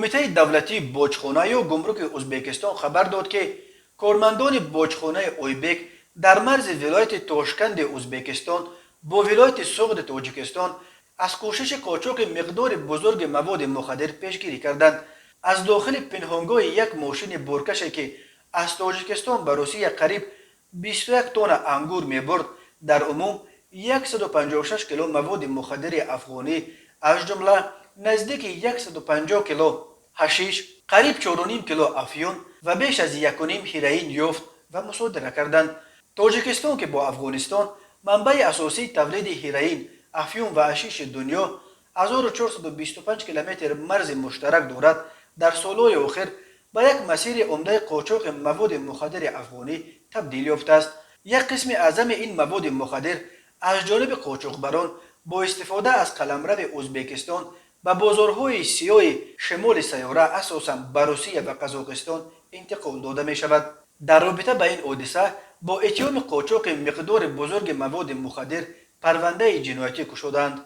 Кумитаи давлатии боҷхона ё гумруки Узбекистон хабар дод, ки кормандони боҷхонаи Ойбек дар марзи вилояти Тошканди Узбекистон бо вилояти Суғди Тоҷикистон аз кӯшиши қочоқи миқдори бузурги маводи мухаддир пешгирӣ карданд. Аз дохили пинҳонгоҳи як мошини боркаше, ки аз Тоҷикистон ба Русия қариб 21 тонна ангур мебурд, дар умум 156 кило маводи мухаддири афғонӣ, аз ҷумла наздики 150 кило ҳашиш, қариб 4,5 кило афюн ва беш аз 1,5 ҳероин ёфт ва мусодира карданд. Тоҷикистон, ки бо Афғонистон манбаи асосии тавлиди ҳероин, афюн ва ҳашиши дунё, 1425 километр марзи муштарак дорад, дар солҳои охир ба як масири умдаи қочоқи маводи мухаддири афғонӣ табдил ёфтааст. Як қисми аъзами ин маводи мухаддир аз ҷониби қочоқбарон бо истифода аз қаламрави Узбекистон ба бозорҳои сиёҳи шимоли сайёра, асосан ба Русия ва Қазоқистон, интиқол дода мешавад. Дар робита ба ин ҳодиса бо иттиҳоми қочоқи миқдори бузурги маводи мухаддир парвандаи ҷиноятӣ кушодаанд.